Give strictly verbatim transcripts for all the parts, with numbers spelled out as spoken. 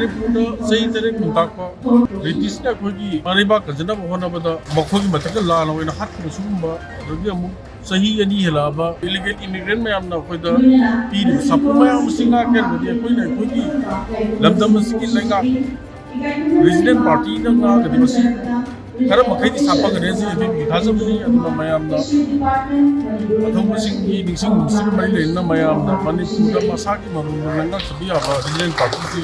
ꯃꯅꯤꯄꯨꯔꯗ ꯆꯍꯤ ꯇꯔꯦꯠ ꯈꯨꯟꯇꯥꯛꯄ ꯕ꯭ꯔꯤꯇꯤꯁꯅ ꯑꯩꯈꯣꯏꯒꯤ ꯃꯔꯩꯕꯥꯛ ꯀꯟꯖꯅꯕ ꯍꯣꯠꯅꯕꯗ ꯃꯈꯣꯏꯒꯤ ꯃꯊꯛꯇ ꯂꯥꯟ ꯑꯣꯏꯅ ꯍꯥꯠꯈꯤꯕ ꯁꯤꯒꯨꯝꯕ, ꯑꯗꯒꯤ ꯑꯃꯨꯛ ꯆꯍꯤ ꯑꯅꯤ ꯍꯦꯜꯂꯛꯑꯕ ꯏꯂꯤꯒꯦꯜ ꯏꯃꯤꯒ꯭ꯔꯦꯟ ꯃꯌꯥꯝꯅ ꯑꯩꯈꯣꯏꯗ ꯄꯤꯔꯤꯕ ꯁꯥꯐꯨ ꯃꯌꯥꯝ ꯑꯁꯤ ꯉꯥꯛꯀꯦ ꯍꯥꯏꯔꯒꯗꯤ ꯑꯩꯈꯣꯏꯅ ꯑꯩꯈꯣꯏꯒꯤ ꯂꯝꯗꯝ ꯑꯁꯤꯒꯤ ꯂꯩꯉꯥꯛ ꯔꯤꯖꯅꯦꯜ ꯄꯥꯔꯇꯤꯅ ꯉꯥꯛꯑꯒꯗꯤ ꯃꯁꯤ ꯈꯔ ꯃꯈꯩꯗꯤ ꯁꯥꯐꯒꯅꯤ ꯍꯥꯏꯁꯤ ꯑꯦ ꯄꯤ ꯄꯤꯒꯤ ꯊꯥꯖꯕꯅꯤ꯫ ꯑꯗꯨꯅ ꯃꯌꯥꯝꯅ ꯑꯊꯧꯕꯁꯤꯡꯒꯤ ꯅꯤꯡꯁꯤꯡ ꯅꯨꯡꯁꯤꯕ ꯃꯔꯤ ꯂꯩꯅꯅ ꯃꯌꯥꯝꯅ ꯃꯅꯤꯄꯨꯔꯗ ꯃꯁꯥꯒꯤ ꯃꯔꯣꯟꯗ ꯉꯥꯡꯅꯕ ꯌꯥꯕ ꯔꯤꯖꯅꯦꯜ ꯄꯥꯔꯇꯤꯁꯤ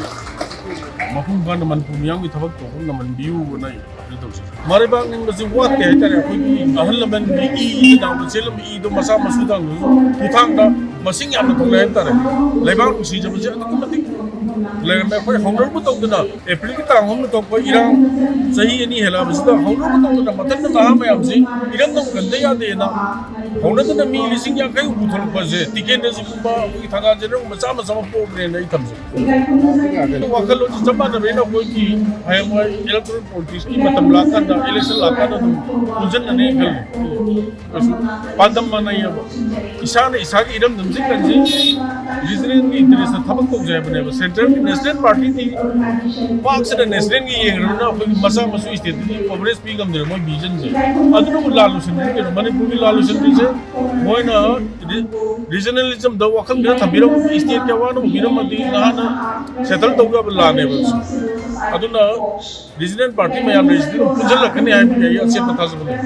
ꯃꯄꯨꯡ ꯐꯥꯅ ꯃꯅꯤꯄꯨꯔ ꯃꯤꯌꯥꯝꯒꯤ ꯊꯕꯛ ꯇꯧꯕ ꯉꯝꯍꯟꯕꯤꯌꯨꯅ ꯑꯩ ꯑꯗꯨ ꯇꯧꯖꯩ꯫ ꯃꯔꯩꯕꯥꯛ ꯅꯤꯡꯕꯁꯤ ꯋꯥꯠꯇꯦ ꯍꯥꯏꯇꯥꯔꯦ꯫ ꯑꯩꯈꯣꯏꯒꯤ ꯑꯍꯜ ꯂꯃꯟꯒꯤ ꯏ ꯏꯅꯥꯎꯅ ꯆꯦꯜꯂꯝꯕ ꯏꯗꯣ ꯃꯆꯥ ꯃꯁꯨ ꯊꯥꯡꯗꯁꯨ ꯈꯨꯊꯥꯡꯗ ꯃꯁꯤꯡ ꯌꯥꯝꯅ ꯊꯣꯛꯂꯦ ꯍꯥꯏꯕ ꯇꯥꯔꯦ꯫ ꯂꯩꯕꯥꯛ ꯅꯨꯡꯁꯤꯖꯕꯁꯦ ꯑꯗꯨꯛꯀꯤ ꯃꯇꯤꯛ ꯂꯩꯔꯝꯃꯦ꯫ ꯑꯩꯈꯣꯏ ꯍꯧꯅꯔꯨꯕ ꯇꯧꯗꯅ ꯑꯦꯄ꯭ꯔꯤꯜꯒꯤ ꯇꯥꯡ ꯑꯍꯨꯝꯗ ꯊꯣꯛꯄ ꯏꯔꯥꯡ ꯆꯍꯤ ꯑꯅꯤ ꯍꯦꯜꯂꯛꯑꯕꯁꯤꯗ ꯍꯧꯅꯔꯨꯕ ꯇꯧꯗꯅ ꯃꯊꯟꯇ ꯅꯍꯥ ꯃꯌꯥꯝꯁꯤ ꯏꯔꯝꯗꯝ ꯀꯟꯗ ꯌꯥꯗꯦꯅ ꯍꯧꯅꯗꯅ ꯃꯤ ꯂꯤꯁꯤꯡ ꯌꯥꯡꯈꯩ ꯍꯨꯝꯐꯨ ꯊꯣꯛꯂꯛꯄꯁꯦ ꯇꯤꯀꯦꯟꯗ꯭ꯔꯖꯤꯠꯀꯨꯝꯕ ꯑꯩꯈꯣꯏꯒꯤ ꯊꯪꯒꯥꯜ ꯖꯦꯅꯔꯦꯜꯒꯨꯝꯕ ꯆꯥꯝꯃ ꯆꯥꯝꯃ ꯄꯣꯛꯄꯅꯦꯅ ꯑꯩ ꯊꯝꯖꯩ꯫ ꯋꯥꯈꯜꯂꯣꯟꯁꯤ ꯆꯞ ꯃꯥꯟꯅꯕꯅꯤꯅ ꯑꯩꯈꯣꯏꯒꯤ ꯍꯌꯦꯡꯋꯥꯏ ꯏꯂꯦꯛꯇꯣꯔꯦꯜ ꯄꯣꯂꯤꯇꯤꯛꯁꯀꯤ ꯃꯇꯝ ꯂꯥꯛꯀꯥꯟꯗ, ꯏꯂꯦꯛꯁꯟ ꯂꯥꯛꯀꯥꯟꯗ ꯑꯗꯨꯝ ꯄꯨꯟꯁꯤꯟꯅꯅꯤ ꯈꯜꯂꯤ꯫ ꯀꯩꯁꯨ ꯄꯥꯟꯗꯝ ꯃꯥꯟꯅꯩꯌꯦꯕ꯫ ꯏꯁꯥꯅ ꯏꯁꯥꯒꯤ ꯏꯔꯝꯗꯝꯁꯤ ꯀꯟꯁꯤ, ꯔꯤꯖꯅꯦꯜꯒꯤ ꯏꯟꯇꯔꯦꯁꯇ ꯊꯕꯛ ꯇꯧꯖꯩ ꯍꯥꯏꯕꯅꯦꯕ꯫ ꯁꯦꯟꯇ꯭ꯔꯦꯜꯒꯤ ꯅꯦꯁꯅꯦꯜ ꯄꯥꯔꯇꯤꯗꯤ ꯄꯥꯛꯁꯤꯗ ꯅꯦꯁꯅꯦꯜꯒꯤ ꯌꯦꯡꯉꯕꯅꯤꯅ ꯑꯩꯈꯣꯏꯒꯤ ꯃꯆꯥ ꯃꯁꯨ ꯁ꯭ꯇꯦꯠꯇꯗꯤ ꯀꯣꯚꯔꯦꯖ ꯄꯤ ꯉꯝꯗ꯭ꯔꯦ ꯃꯣꯏ ꯚꯤꯖꯟꯁꯦ꯫ ꯑꯗꯨꯅꯕꯨ ꯂꯥꯜꯂꯨꯁꯤꯟꯕꯅꯤ ꯀꯩꯅꯣ꯫ ꯃꯅꯤꯄꯨꯔꯒꯤ ꯂꯥꯜꯂꯨꯁꯤꯟꯕꯁꯦ ꯃꯣꯏꯅ ꯔꯤ-, ꯔꯤꯖꯅꯦꯂꯤꯖꯝꯗ ꯋꯥꯈꯜ ꯈꯔ ꯊꯝꯕꯤꯔꯝꯃꯗꯤ, ꯁ꯭ꯇꯦꯠꯀꯤ ꯑꯋꯥꯅꯕ ꯎꯕꯤꯔꯝꯃꯗꯤ ꯅꯍꯥꯟꯅ ꯁꯦꯇꯜ ꯇꯧꯕ ꯌꯥꯕ ꯂꯥꯟꯅꯦꯕ꯫ ꯑꯗꯨꯅ ꯔꯤꯖꯅꯦꯜ ꯄꯥꯔꯇꯤ ꯃꯌꯥꯝ ꯂꯩꯔꯤꯁꯤꯗꯤ ꯑꯗꯨꯝ ꯄꯨꯟꯁꯤꯜꯂꯛꯀꯅꯤ ꯍꯥꯏꯕꯒꯤ ꯑꯩ ꯑꯆꯦꯠꯄ ꯊꯥꯖꯕ ꯂꯩ꯫